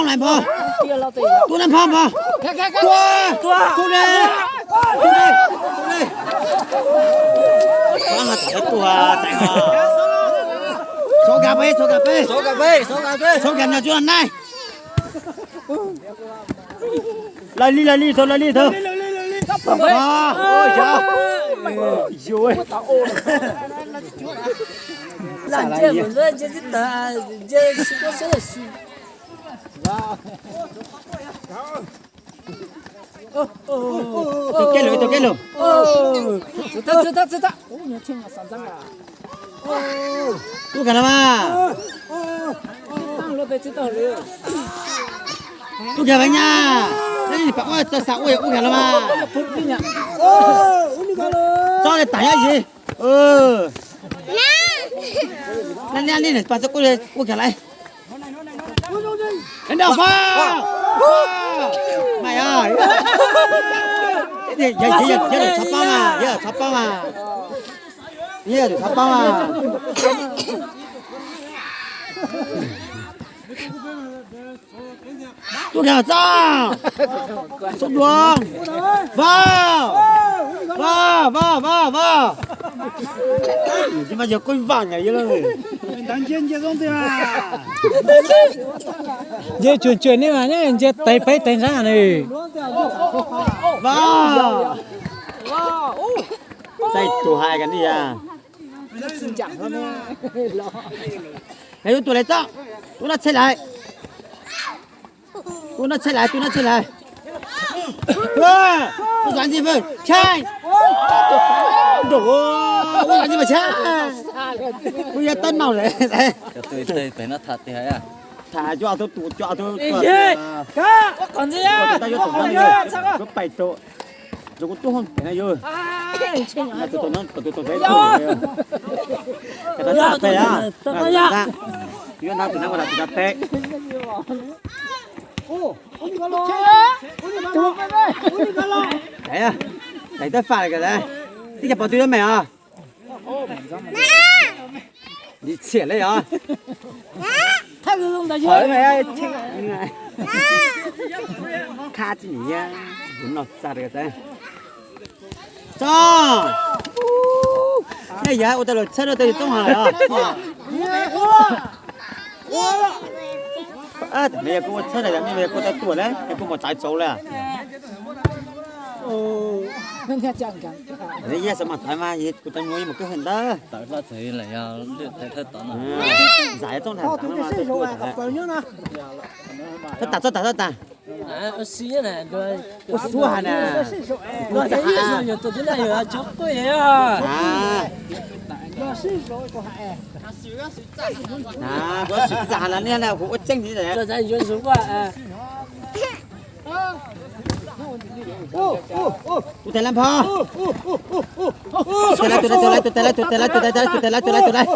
Nai npog, tub nai npog npog, tua, tua, tua li, tua li, tua li. Tua, tua, tua, tua. Xov kas peb, xov kas peb, xov kas peb, xov kas peb, xov kas nyob cuag nai. Laj li, laj li, thawj, laj li, thawj. Tus kej lug, tus kej lug. Ub kag los mas. Ub kag los nyab. Peb ua txawj xav ua yog ub kag los mas. Txob li tas nyob yim. Nab nab li nws pas txob kuj ua kiag lawm. Nab nab pa. Mas yog, yog, yog txhob paub mas, yog txhob paub mas. Yog txhob paub mas. Ub kag txob. Xub duav. Vag, vag, vag, vag, vag. Tsis mas yog kuj vam nyam yog lawm. Ntsia tsuag tsuag nej mas, ntsia tes peb tes nrab nws. Vag. Txaij tus hais kag ni yog. Yog tus lawv txob, tus no txhij lawm. Tus no txhij lawm, tus no txhij lawm. Tus xav ntxi fwj, tshaj. Ntuj, tus xav ntxi mas tshaj. Kuv yuav tawb noj lawm. Tham cov tus, cov tus, tus pais rau. Rau kuv tuaj hoob pem no yog. Tus no, tus tus tus tus. Yuav nab tus nab ua tus nab peb. Tais tab fam li kawg, tib cag pom twg lub me os. Ntxim txiam li os. Khab tsis nim, no txag li kawg. Txob, nej yog ua tau lawm txhawb rau tau yus txob hais os. Tam no yog kuv ua txhawb na, yog nej yog kuv tau tuaj lawm, yog kuv mus txav tsaus lawm. Yog xav mas txav mas kuv tau nyuaj ib mus kawg hawm ntawd. Ntxais txob nthav ntxav mas kuv tuaj txav. Txhob tas, txhob tas, txhob tas. Ua suab has na. Kuv sim txaj has los nej na, kuv ua tseeb li. Tus tais lawm, tus tais lawm, tus tais lawm, tus tais lawm, tus tais lawm, tus tais lawm, tus tais lawm.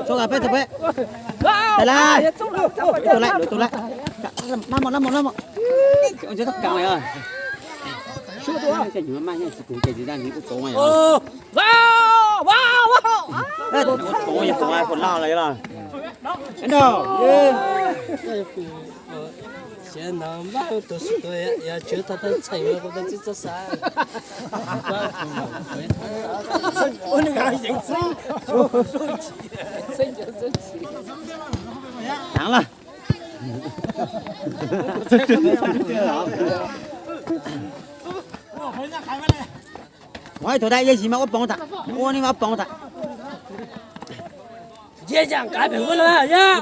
Txhob peb, txhob peb. Tais lawm, tus lawm, tus lawm. Lab mos, lab mos, lab mos. Ua txhob kas lawm. Ua txhob kas lawm. Tag lawm. Ua ib tug dab yej zis mas ua poob tas, ua ni mas ua poob tas. Tub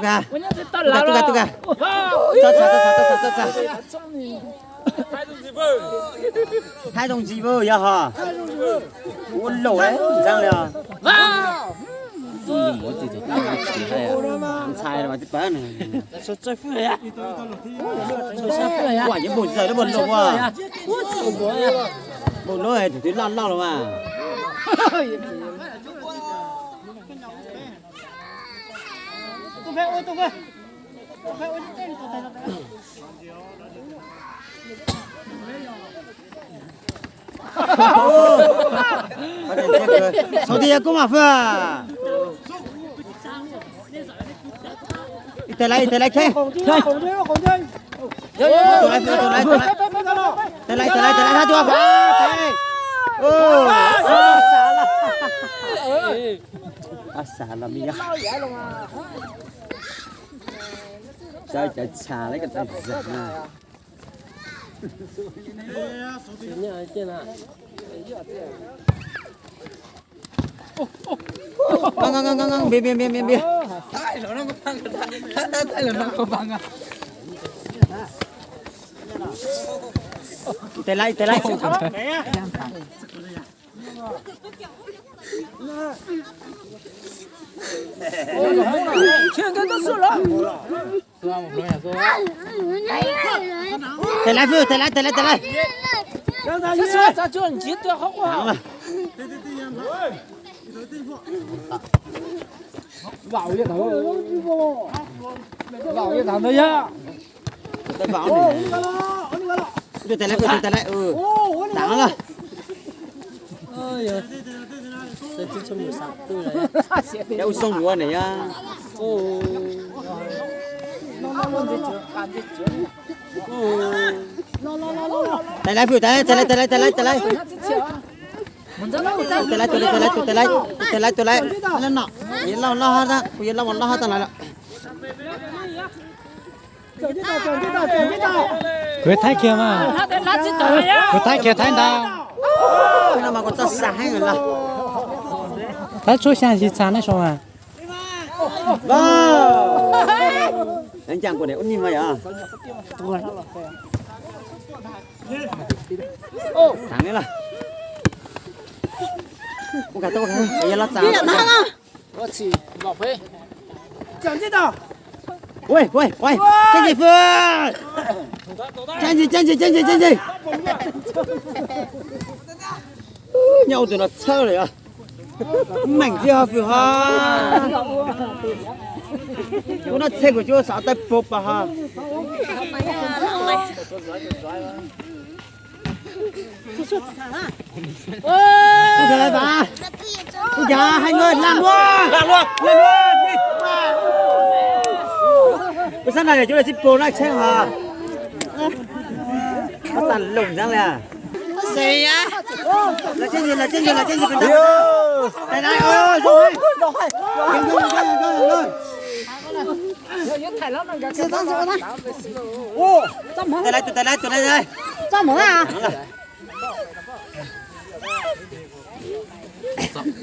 ka, tub ka, tub ka. Txhob txhais, txhob txhais, txhob txhais. Thaij zoo ntsis vwj yog ho. Ua laus ntxeev li os. Ntxhais mas tsis pab ne. Ua yeej npaum txawm lub npaum laus ua. Npaum lub tus twb loj loj los mas. Sau ti yog kuj mam fwj. Ib teg lawm, ib teg lawm, Tsheej. Tus lawm, tus lawm, tus lawm. Teg lawm, teg lawm, teg lawm, thab tuaj. Ab, xav los me yog. Cov cov tshas lawv ko tau zam na. Npia, npia, npia, npia. Tes laib, tes laib. Tes laib, Fwj, tes laib, tes laib, tes laib. Tes laib, Fwj, tes laib. Tag lawm. Yog ua zoo ua ne yog. Tes laib, Fwj, tes laib, tes laib, tes laib, tes laib. Tes laib, tus laib, tus laib, tus laib, tus laib. Kuv yuav loj, loj hab, kuv yuav loj, loj hab tag lawm. Kuv thaij kiag mas. Kuv thaij kiag thaij ntau. No mas kuv txoj sa heev lawm. Thaib tshuab xyaa tsis txha nej sau mas. Ncaj kuv niam ua nij mas yog. Thav li los. Ua kag tuaj, yog los txav. Ua, ua, ua, Tseej Tsis, Fwj. Tseej Tsis, Tseej Tsis, Tseej Tsis, Tseej Tsis. Nyob ua tus no txhawb lawm yog. Meem txij ho Fwj ho. Kuv noj txhej kuv tsis ua xav tawb puag pas ho. Kuv cas hais nkauj lag luaj, lag luaj, lag luaj. Kuv xav na yog cuj lawv txij puag no tsheb ho. Ob txaj loos ntxeev li. Los Tseej Tsis, los Tseej Tsis, los Tseej Tsis. Tes laib, tes laib, tus tes laib, tus tes laib.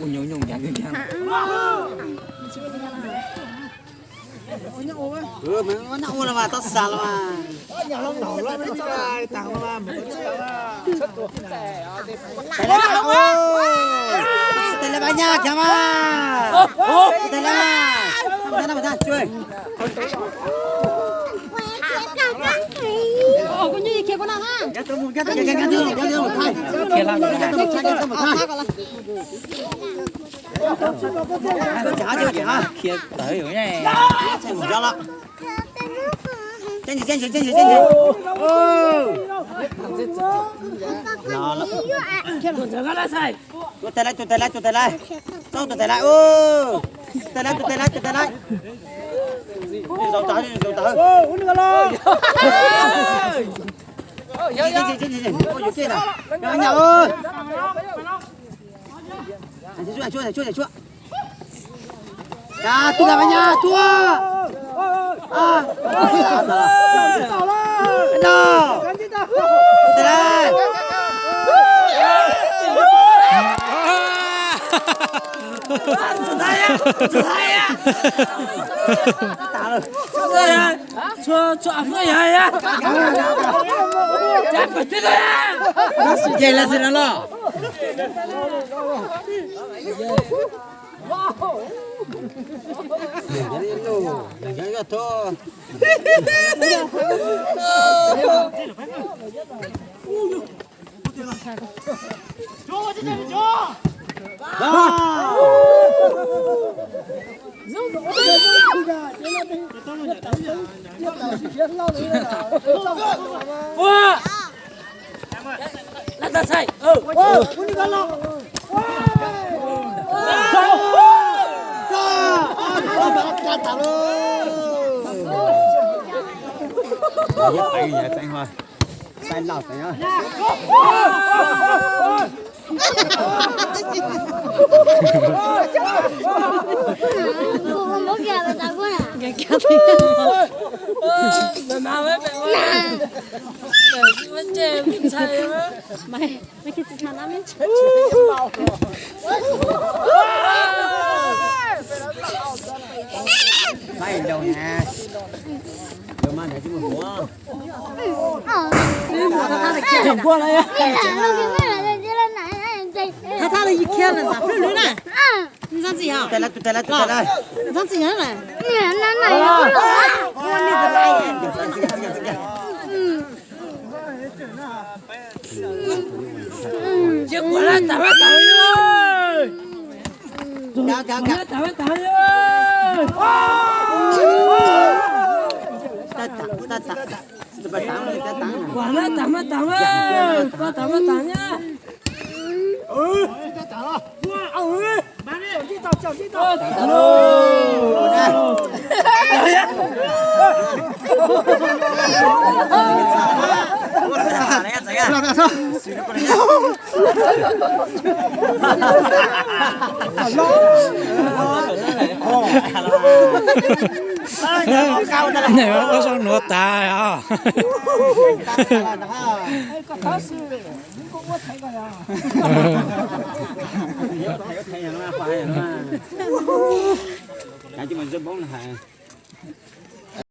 Ua nyoos nyoos ncav ncav. Ua no ua los mas tau xav los mas. Tes laib, tes laib pab nyaj kiag mas. Tes laib mas. Tus tes laib, tus tes laib, tus tes laib. Txhob tus tes laib, tus tes laib, tus tes laib, tus tes laib. Zaum tag, zaum tag. Tus tes laib, tus tes laib. Tus tes laib, tus tes laib. Ces lawv tsis no los. Yog pais yog tseeb ho, sai laus tseeb. Saib lawm na, lawv mas ntawd tsis mus mus. Thab thab li khiav na, ntxam plwj lwm na. Ntxam ntxim yog. Ntxam ntxim yog na. Ua zoo nuav tas os.